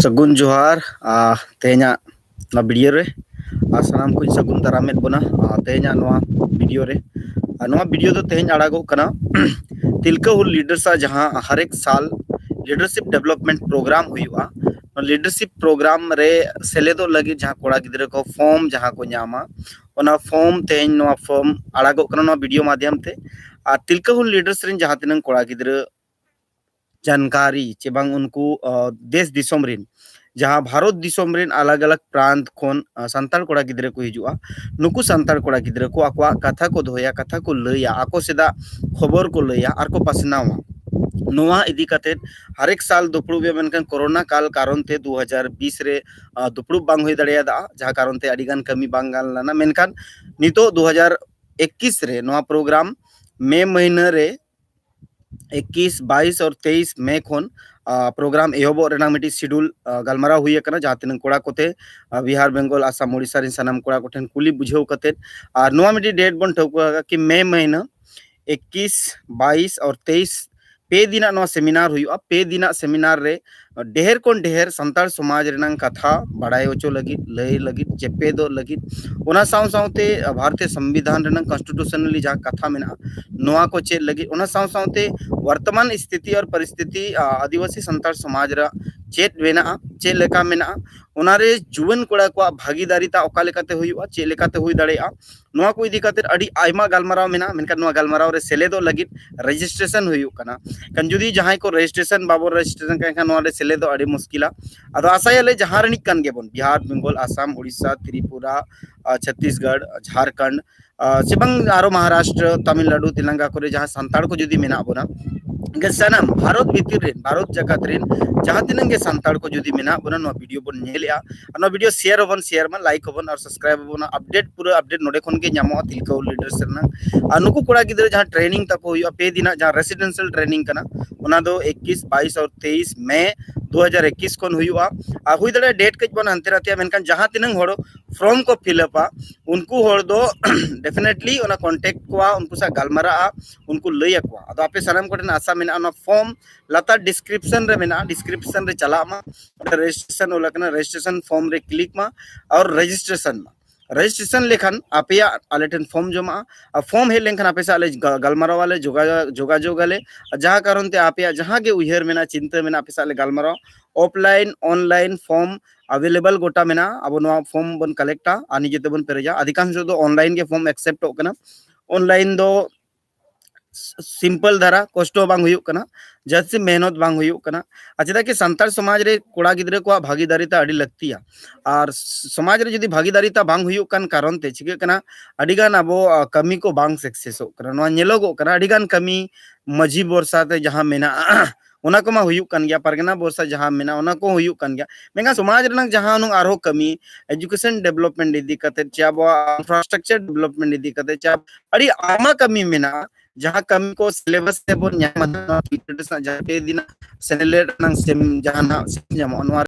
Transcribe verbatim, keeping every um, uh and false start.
ᱥᱟᱹᱜᱩᱱ ᱡᱚᱦᱟᱨ᱾ ᱟᱨ ᱛᱮᱦᱮᱧᱟᱜ ᱱᱚᱣᱟ ᱵᱷᱤᱰᱤᱭᱳ ᱨᱮ ᱟᱨ ᱥᱟᱱᱟᱢ ᱠᱚᱧ ᱥᱟᱹᱜᱩᱱ ᱫᱟᱨᱟᱢᱮᱫ ᱵᱚᱱᱟ᱾ ᱟᱨ ᱛᱮᱦᱮᱧᱟᱜ ᱱᱚᱣᱟ ᱵᱷᱤᱰᱤᱭᱳ ᱨᱮ, ᱟᱨ ᱱᱚᱣᱟ ᱵᱷᱤᱰᱤᱭᱳ ᱫᱚ ᱛᱮᱦᱮᱧ ᱟᱲᱟᱜᱚᱜ ᱠᱟᱱᱟ ᱛᱤᱞᱠᱟᱹ ᱦᱩᱞ ᱞᱤᱰᱟᱨᱥ ᱟᱜ ᱡᱟᱦᱟᱸ ᱦᱟᱨᱮᱠ ᱥᱟᱞ ᱞᱤᱰᱟᱨᱥᱤᱯ ᱰᱮᱵᱷᱞᱚᱯᱢᱮᱱᱴ ᱯᱨᱳᱜᱨᱟᱢ ᱦᱩᱭᱩᱜᱼᱟ, ᱚᱱᱟ ᱞᱤᱰᱟᱨᱥᱤᱯ ᱯᱨᱳᱜᱨᱟᱢ ᱨᱮ ᱥᱮᱞᱮᱫᱚᱜ ᱞᱟᱹᱜᱤᱫ ᱡᱟᱦᱟᱸ ᱠᱚᱲᱟ ᱜᱤᱫᱽᱨᱟᱹ ᱠᱚ ᱯᱷᱚᱨᱢ ᱡᱟᱦᱟᱸ ᱠᱚ ᱧᱟᱢᱟ, ᱚᱱᱟ ᱯᱷᱚᱨᱢ, ᱛᱮᱦᱮᱧ ᱱᱚᱣᱟ ᱯᱷᱚᱨᱢ ᱟᱲᱟᱜᱚᱜ ᱠᱟᱱᱟ ᱱᱚᱣᱟ ᱵᱷᱤᱰᱤᱭᱳ ᱢᱟᱫᱽᱫᱷᱚᱢ ᱛᱮ᱾ ᱟᱨ ᱛᱤᱞᱠᱟᱹ ᱦᱩᱞ ᱞᱤᱰᱟᱨᱥ ᱨᱮᱱ ᱡᱟᱦᱟᱸ ᱛᱤᱱᱟᱹᱝ ᱠᱚᱲᱟ ᱜᱤᱫᱽᱨᱟᱹ ᱡᱟᱱᱠᱟᱨᱤ ᱪᱮ ᱵᱟᱝ ᱩᱱᱠᱩ, ᱟᱸ, ᱫᱮᱥ ᱫᱤᱥᱚᱢ ᱨᱮᱱ, ᱡᱟᱦᱟᱸ ᱵᱷᱟᱨᱚᱛ ᱫᱤᱥᱚᱢ ᱨᱮᱱ ᱟᱞᱟᱜᱽ ᱟᱞᱟᱜᱽ ᱯᱨᱟᱱᱛ ᱠᱷᱚᱱ, ᱟᱸ, ᱥᱟᱱᱛᱟᱲ ᱠᱚᱲᱟ ᱜᱤᱫᱽᱨᱟᱹ ᱠᱚ ᱦᱤᱡᱩᱜᱼᱟ, ᱱᱩᱠᱩ ᱥᱟᱱᱛᱟᱲ ᱠᱚᱲᱟ ᱜᱤᱫᱽᱨᱟᱹ ᱠᱚ ᱟᱠᱚᱣᱟᱜ ᱠᱟᱛᱷᱟ ᱠᱚ ᱫᱚᱦᱚᱭᱟ, ᱠᱟᱛᱷᱟ ᱠᱚ ᱞᱟᱹᱭᱟ, ᱟᱠᱚ ᱥᱮᱫᱟᱜ ᱠᱷᱚᱵᱚᱨ ᱠᱚ ᱞᱟᱹᱭᱟ ᱟᱨ ᱠᱚ ᱯᱟᱥᱱᱟᱣᱟ᱾ ᱱᱚᱣᱟ ᱤᱫᱤ ᱠᱟᱛᱮᱫ ᱦᱟᱨᱮᱠ ᱥᱟᱞ ᱫᱩᱯᱲᱩᱵ ᱮ, ᱢᱮᱱᱠᱷᱟᱱ ᱠᱳᱨᱳᱱᱟ ᱠᱟᱞ ᱠᱟᱨᱚᱱ ᱛᱮ ᱫᱩ ᱦᱟᱡᱟᱨ ᱵᱤᱥ ᱨᱮ, ᱟᱸ, ᱫᱩᱯᱲᱩᱵ ᱵᱟᱝ ᱦᱩᱭ ᱫᱟᱲᱮᱭᱟᱫᱟ, ᱡᱟᱦᱟᱸ ᱠᱟᱨᱚᱱ ᱛᱮ ᱟᱹᱰᱤ ᱜᱟᱱ ᱠᱟᱹᱢᱤ ᱵᱟᱝ ᱜᱟᱱ ᱞᱮᱱᱟ᱾ ᱢᱮᱱᱠᱷᱟᱱ ᱱᱤᱛᱚᱜ ᱫᱩ ᱦᱟᱡᱟᱨ ᱮᱠᱤᱥ ᱨᱮ ᱱᱚᱣᱟ ᱯᱨᱳᱜᱨᱟᱢ ᱢᱮ ᱢᱟᱹᱦᱱᱟᱹ ᱨᱮ ᱮᱠᱤᱥ, ᱵᱟᱭᱤᱥ ᱟᱨ ᱛᱮᱭᱤᱥ ᱢᱮ ᱠᱷᱚᱱ, ᱟᱸ, ᱯᱨᱳᱜᱨᱟᱢ ᱮᱦᱚᱵᱚᱜ ᱨᱮᱱᱟᱜ ᱢᱤᱫᱴᱤᱡ ᱥᱤᱰᱩᱞ, ᱟᱸ, ᱜᱟᱞᱢᱟᱨᱟᱣ ᱦᱩᱭ ᱟᱠᱟᱱᱟ, ᱡᱟᱦᱟᱸ ᱛᱤᱱᱟᱹᱜ ᱠᱚᱲᱟ ᱠᱚᱛᱮ, ᱟᱸ, ᱵᱤᱦᱟᱨ, ᱵᱮᱝᱜᱚᱞ, ᱟᱥᱟᱢ, ᱳᱰᱤᱥᱟ ᱨᱮᱱ ᱥᱟᱱᱟᱢ ᱠᱚᱲᱟ ᱠᱚᱴᱷᱮᱱ ᱠᱩᱞᱤ ᱵᱩᱡᱷᱟᱹᱣ ᱠᱟᱛᱮᱫ, ᱟᱨ ᱱᱚᱣᱟ ᱢᱤᱫᱴᱤᱡ ᱰᱮᱴ ᱵᱚᱱ ᱴᱷᱟᱹᱣᱠᱟᱹ ᱟᱠᱟᱫᱟ ᱠᱤ ᱢᱮ ᱢᱟᱹᱦᱱᱟᱹ ᱮᱠᱤᱥ, ᱵᱟᱭᱤᱥ ᱟᱨ ᱛᱮᱭᱤᱥ ᱯᱮ ᱫᱤᱱᱟᱜ ᱱᱚᱣᱟ ᱥᱮᱢᱤᱱᱟᱨ ᱦᱩᱭᱩᱜᱼᱟ᱾ ᱯᱮ ᱫᱤᱱᱟᱜ ᱥᱮᱢᱤᱱᱟᱨ ᱨᱮ ᱰᱷᱮᱨ ᱠᱷᱚᱱ ᱰᱷᱮᱨ ᱥᱟᱱᱛᱟᱲ ᱥᱚᱢᱟᱡᱽ ᱨᱮᱱᱟᱝ ᱠᱟᱛᱷᱟ ᱵᱟᱲᱟᱭ ᱦᱚᱪᱚ ᱞᱟᱹᱜᱤᱫ, ᱞᱟᱹᱭ ᱞᱟᱹᱜᱤᱫ, ᱪᱮᱯᱮᱫᱚᱜ ᱞᱟᱹᱜᱤᱫ, ᱚᱱᱟ ᱥᱟᱶ ᱥᱟᱶᱛᱮ ᱵᱷᱟᱨᱚᱛᱤᱭᱚ ᱥᱚᱝᱵᱤᱫᱷᱟᱱ ᱨᱮᱱᱟᱝ ᱠᱚᱱᱥᱴᱤᱴᱩᱥᱚᱱᱟᱞᱤ ᱡᱟᱦᱟᱸ ᱠᱟᱛᱷᱟ ᱢᱮᱱᱟᱜᱼᱟ, ᱱᱚᱣᱟ ᱠᱚ ᱪᱮᱫ ᱞᱟᱹᱜᱤᱫ, ᱚᱱᱟ ᱥᱟᱶ ᱥᱟᱶᱛᱮ ᱵᱚᱨᱛᱚᱢᱟᱱ ᱥᱛᱷᱤᱛᱤ ᱟᱨ ᱯᱚᱨᱤᱥᱛᱷᱤᱛᱤ, ᱟ, ᱟᱹᱫᱤᱵᱟᱹᱥᱤ ᱥᱟᱱᱛᱟᱲ ᱥᱚᱢᱟᱡᱽ ᱨᱮ ᱪᱮᱫ ᱢᱮᱱᱟᱜᱼᱟ, ᱪᱮᱫ ᱞᱮᱠᱟ ᱢᱮᱱᱟᱜᱼᱟ, ᱚᱱᱟᱨᱮ ᱡᱩᱣᱟᱹᱱ ᱠᱚᱲᱟ ᱠᱚᱣᱟᱜ ᱵᱷᱟᱹᱜᱤᱫᱟᱨᱤ ᱛᱟ ᱚᱠᱟ ᱞᱮᱠᱟᱛᱮ ᱦᱩᱭᱩᱜᱼᱟ, ᱪᱮᱫ ᱞᱮᱠᱟᱛᱮ ᱦᱩᱭ ᱫᱟᱲᱮᱭᱟᱜᱼᱟ, ᱱᱚᱣᱟ ᱠᱚ ᱤᱫᱤ ᱠᱟᱛᱮᱫ ᱟᱹᱰᱤ ᱟᱭᱢᱟ ᱜᱟᱞᱢᱟᱨᱟᱣ ᱢᱮᱱᱟᱜᱼᱟ᱾ ᱢᱮᱱᱠᱷᱟᱱ ᱱᱚᱣᱟ ᱜᱟᱞᱢᱟᱨᱟᱣ ᱨᱮ ᱥᱮᱞᱮᱫᱚᱜ ᱞᱟᱹᱜᱤᱫ ᱨᱮᱡᱤᱥᱴᱨᱮᱥᱚᱱ ᱦᱩᱭᱩᱜ ᱠᱟᱱᱟ᱾ ᱠᱷᱟᱱ ᱡᱩᱫᱤ ᱡᱟᱦᱟᱸᱭ ᱠᱚ ᱨᱮᱡᱤᱥᱴᱨᱮᱥᱚᱱ ᱵᱟᱵᱚᱱ ᱨᱮᱡᱤᱥᱴᱨᱮᱥᱚᱱ ᱠᱟᱱ ᱠᱷᱟᱱ ᱱᱚᱣᱟ ᱨᱮ ᱥᱮᱞᱮᱫᱚᱜ ᱟᱹᱰᱤ ᱢᱩᱥᱠᱤᱞᱟ᱾ ᱟᱫᱚ ᱟᱥᱟᱭᱟᱞᱮ ᱡᱟᱦᱟᱸ ᱨᱤᱱᱤᱡ ᱠᱟᱱ ᱜᱮᱵᱚᱱ, ᱵᱤᱦᱟᱨ, ᱵᱮᱝᱜᱚᱞ, ᱟᱥᱟᱢ, ᱳᱰᱤᱥᱟ, ᱛᱨᱤᱯᱩᱨᱟ, ᱟᱨ ᱪᱷᱚᱛᱤᱥᱜᱚᱲ, ᱡᱷᱟᱲᱠᱷᱚᱸᱰ, ᱟᱨ ᱥᱮ ᱵᱟᱝ ᱟᱨᱚ ᱢᱚᱦᱟᱨᱟᱥᱴᱨᱚ, ᱛᱟᱢᱤᱞᱱᱟᱲᱩ, ᱛᱮᱞᱮᱝᱜᱟ ᱠᱚᱨᱮ ᱡᱟᱦᱟᱸ ᱥᱟᱱᱛᱟᱲ ᱠᱚ ᱡᱩᱫᱤ ᱢᱮᱱᱟᱜ ᱵᱚᱱᱟ, ᱜᱮ ᱥᱟᱱᱟᱢ ᱵᱷᱟᱨᱚᱛ ᱵᱷᱤᱛᱤᱨ ᱨᱮᱱ, ᱵᱷᱟᱨᱚᱛ ᱡᱟᱠᱟᱛ ᱨᱮᱱ ᱡᱟᱦᱟᱸ ᱛᱤᱱᱟᱹᱜ ᱜᱮ ᱥᱟᱱᱛᱟᱲ ᱠᱚ ᱡᱩᱫᱤ ᱢᱮᱱᱟᱜ ᱵᱚᱱᱟ, ᱱᱚᱣᱟ ᱵᱷᱤᱰᱤᱭᱳ ᱵᱚᱱ ᱧᱮᱞᱮᱜᱼᱟ, ᱟᱨ ᱱᱚᱣᱟ ᱵᱷᱤᱰᱤᱭᱳ ᱥᱮᱭᱟᱨ ᱦᱚᱸᱵᱚᱱ ᱥᱮᱭᱟᱨ ᱢᱟ, ᱞᱟᱭᱤᱠ ᱦᱚᱸᱵᱚᱱ ᱟᱨ ᱥᱟᱵᱥᱠᱨᱟᱭᱤᱵ ᱦᱚᱸᱵᱚᱱ᱾ ᱟᱯᱰᱮᱴ, ᱯᱩᱨᱟᱹ ᱟᱯᱰᱮᱴ ᱱᱚᱰᱮ ᱠᱷᱚᱱ ᱜᱮ ᱧᱟᱢᱚᱜᱼᱟ ᱛᱤᱞᱠᱟᱹ ᱦᱩᱞ ᱞᱤᱰᱟᱨᱥ ᱨᱮᱱᱟᱜ᱾ ᱟᱨ ᱱᱩᱠᱩ ᱠᱚᱲᱟ ᱜᱤᱫᱽᱨᱟᱹ ᱡᱟᱦᱟᱸ ᱴᱨᱮᱱᱤᱝ ᱛᱟᱠᱚ ᱦᱩᱭᱩᱜᱼᱟ, ᱯᱮ ᱫᱤᱱᱟᱜ ᱡᱟᱦᱟᱸ ᱨᱮᱥᱤᱰᱮᱱᱥᱤᱭᱟᱞ ᱴᱨᱮᱱᱤᱝ ᱠᱟᱱᱟ, ᱚᱱᱟ ᱫᱚ ᱮᱠᱤᱥ, ᱵᱟᱭᱤᱥ ᱟᱨ ᱛᱮᱭᱤᱥ ᱢᱮ ᱫᱩ ᱦᱟᱡᱟᱨ ᱮᱠᱩᱥ ᱠᱷᱚᱱ ᱦᱩᱭᱩᱜᱼᱟ᱾ ᱟᱨ ᱦᱩᱭ ᱫᱟᱲᱮᱭᱟᱜᱼᱟ ᱰᱮᱴ ᱠᱟᱹᱡ ᱵᱚᱱ ᱦᱟᱱᱛᱮ ᱱᱟᱛᱮᱭᱟ, ᱢᱮᱱᱠᱷᱟᱱ ᱡᱟᱦᱟᱸ ᱛᱤᱱᱟᱹᱝ ᱦᱚᱲ ᱯᱷᱚᱨᱢ ᱠᱚ ᱯᱷᱤᱞᱟᱯᱟ, ᱩᱱᱠᱩ ᱦᱚᱲ ᱫᱚ ᱰᱮᱯᱷᱤᱱᱮᱴᱞᱤ ᱚᱱᱟ ᱠᱚᱱᱴᱮᱠᱴ ᱠᱚᱣᱟ, ᱩᱱᱠᱩ ᱥᱟᱶ ᱜᱟᱞᱢᱟᱨᱟᱜᱼᱟ, ᱩᱱᱠᱩ ᱞᱟᱹᱭ ᱟᱠᱚᱣᱟ᱾ ᱟᱫᱚ ᱟᱯᱮ ᱥᱟᱱᱟᱢ ᱠᱚᱴᱷᱮᱱ ᱟᱥᱟ ᱢᱮᱱᱟᱜᱼᱟ, ᱚᱱᱟ ᱯᱷᱚᱨᱢ ᱞᱟᱛᱟᱨ ᱰᱤᱥᱠᱨᱤᱯᱥᱚᱱ ᱨᱮ ᱢᱮᱱᱟᱜᱼᱟ, ᱰᱤᱥᱠᱨᱤᱯᱥᱚᱱ ᱨᱮ ᱪᱟᱞᱟᱜ ᱢᱟ, ᱚᱸᱰᱮ ᱨᱮᱡᱤᱥᱴᱨᱮᱥᱚᱱ ᱚᱞ ᱟᱠᱟᱱᱟ, ᱨᱮᱡᱤᱥᱴᱨᱮᱥᱚᱱ ᱯᱷᱚᱨᱢ ᱨᱮ ᱠᱞᱤᱠ ᱢᱟ ᱟᱨ ᱨᱮᱡᱤᱥᱴᱨᱮᱥᱚᱱ ᱢᱟ᱾ ᱨᱮᱡᱤᱥᱴᱨᱮᱥᱚᱱ ᱞᱮᱠᱷᱟᱱ ᱟᱯᱮᱭᱟᱜ ᱟᱞᱮ ᱴᱷᱮᱱ ᱯᱷᱚᱨᱢ ᱡᱚᱢᱟᱜᱼᱟ, ᱟᱨ ᱯᱷᱚᱨᱢ ᱦᱮᱡ ᱞᱮᱱᱠᱷᱟᱱ ᱟᱯᱮ ᱥᱟᱶ ᱞᱮ ᱜᱟ- ᱜᱟᱞᱢᱟᱨᱟᱣ ᱟᱞᱮ, ᱡᱳᱜᱟ- ᱡᱳᱜᱟᱡᱳᱜᱽ ᱟᱞᱮ᱾ ᱟᱨ ᱡᱟᱦᱟᱸ ᱠᱟᱨᱚᱱ ᱛᱮ ᱟᱯᱮᱭᱟᱜ ᱡᱟᱦᱟᱸ ᱜᱮ ᱩᱭᱦᱟᱹᱨ ᱢᱮᱱᱟᱜᱼᱟ, ᱪᱤᱱᱛᱟᱹ ᱢᱮᱱᱟᱜᱼᱟ, ᱟᱯᱮ ᱥᱟᱶ ᱞᱮ ᱜᱟᱞᱢᱟᱨᱟᱣᱟ᱾ ᱚᱯᱷᱞᱟᱭᱤᱱ ᱚᱱᱞᱟᱭᱤᱱ ᱯᱷᱚᱨᱢ ᱟᱵᱮᱞᱮᱵᱮᱞ ᱜᱚᱴᱟ ᱢᱮᱱᱟᱜᱼᱟ᱾ ᱟᱵᱚ ᱱᱚᱣᱟ ᱯᱷᱚᱨᱢ ᱵᱚᱱ ᱠᱟᱞᱮᱠᱴᱟ ᱟᱨ ᱱᱤᱡᱮ ᱛᱮᱵᱚᱱ ᱯᱮᱨᱮᱡᱟ᱾ ᱟᱹᱰᱤ ᱜᱟᱱ ᱫᱚ ᱚᱱᱞᱟᱭᱤᱱ ᱜᱮ ᱯᱷᱚᱨᱢ ᱮᱠᱥᱮᱯᱴᱚᱜ ᱠᱟᱱᱟ᱾ ᱚᱱᱞᱟᱭᱤᱱ ᱫᱚ ᱥᱤᱢᱯᱚᱞ ᱫᱷᱟᱨᱟ, ᱠᱚᱥᱴᱚ ᱵᱟᱝ ᱦᱩᱭᱩᱜ ᱠᱟᱱᱟ, ᱡᱟᱹᱥᱛᱤ ᱢᱮᱦᱱᱚᱛ ᱵᱟᱝ ᱦᱩᱭᱩᱜ ᱠᱟᱱᱟ᱾ ᱟᱨ ᱪᱮᱫᱟᱜ ᱠᱤ ᱥᱟᱱᱛᱟᱲ ᱥᱚᱢᱟᱡᱽ ᱨᱮ ᱠᱚᱲᱟ ᱜᱤᱫᱽᱨᱟᱹ ᱠᱚᱣᱟᱜ ᱵᱷᱟᱹᱜᱤᱫᱟᱨᱤᱛᱟ ᱟᱹᱰᱤ ᱞᱟᱹᱠᱛᱤᱭᱟ᱾ ᱟᱨ ᱥᱚᱢᱟᱡᱽ ᱨᱮ ᱡᱩᱫᱤ ᱵᱷᱟᱹᱜᱤᱫᱟᱨᱤᱛᱟ ᱵᱟᱝ ᱦᱩᱭᱩᱜ ᱠᱟᱱ ᱠᱟᱨᱚᱱ ᱛᱮ ᱪᱤᱠᱟᱹᱜ ᱠᱟᱱᱟ, ᱟᱹᱰᱤ ᱜᱟᱱ ᱟᱵᱚ ᱟᱸ, ᱠᱟᱹᱢᱤ ᱠᱚ ᱵᱟᱝ ᱥᱟᱠᱥᱮᱥᱚᱜ ᱠᱟᱱᱟ᱾ ᱱᱚᱣᱟ ᱧᱮᱞᱚᱜᱚᱜ ᱠᱟᱱᱟ, ᱟᱹᱰᱤ ᱜᱟᱱ ᱠᱟᱹᱢᱤ ᱢᱟᱹᱡᱷᱤ ᱵᱚᱨᱥᱟ ᱛᱮ ᱡᱟᱦᱟᱸ ᱢᱮᱱᱟᱜᱼᱟ, ᱚᱱᱟ ᱠᱚᱢᱟ ᱦᱩᱭᱩᱜ ᱠᱟᱱ ᱜᱮᱭᱟ, ᱯᱟᱨᱜᱟᱱᱟ ᱵᱚᱨᱥᱟ ᱡᱟᱦᱟᱸ ᱢᱮᱱᱟᱜᱼᱟ, ᱚᱱᱟ ᱠᱚ ᱦᱩᱭᱩᱜ ᱠᱟᱱ ᱜᱮᱭᱟ᱾ ᱢᱮᱱᱠᱷᱟᱱ ᱥᱚᱢᱟᱡᱽ ᱨᱮᱱᱟᱜ ᱡᱟᱦᱟᱸ ᱦᱩᱱᱟᱹᱝ ᱟᱨᱦᱚᱸ ᱠᱟᱹᱢᱤ, ᱮᱡᱩᱠᱮᱥᱚᱱ ᱰᱮᱵᱷᱞᱚᱯᱢᱮᱱᱴ ᱤᱫᱤ ᱠᱟᱛᱮ ᱪᱮ ᱟᱵᱚᱣᱟᱜ ᱤᱱᱯᱷᱨᱟᱥᱴᱨᱟᱠᱪᱟᱨ ᱰᱮᱵᱷᱞᱚᱯᱢᱮᱱᱴ ᱤᱫᱤ ᱠᱟᱛᱮ ᱪᱮ ᱟᱹᱰᱤ ᱟᱭᱢᱟ ᱠᱟᱹᱢᱤ ᱢᱮᱱᱟᱜᱼᱟ, ᱡᱟᱦᱟᱸ ᱠᱟᱹᱢᱤ ᱠᱚ ᱥᱤᱞᱮᱵᱟᱥ ᱛᱮᱵᱚᱱ ᱧᱟᱢᱟ, ᱱᱚᱣᱟ ᱴᱤᱭᱩᱴᱳᱨᱤᱭᱟᱞ ᱨᱮᱱᱟᱜ ᱡᱟᱦᱟᱸ ᱯᱮ ᱫᱤᱱᱟᱜ ᱥᱮᱞᱮᱫ ᱨᱮᱱᱟᱜ ᱥᱮᱢ-, ᱡᱟᱦᱟᱱᱟᱜ ᱧᱟᱢᱚᱜᱼᱟ, ᱱᱚᱣᱟ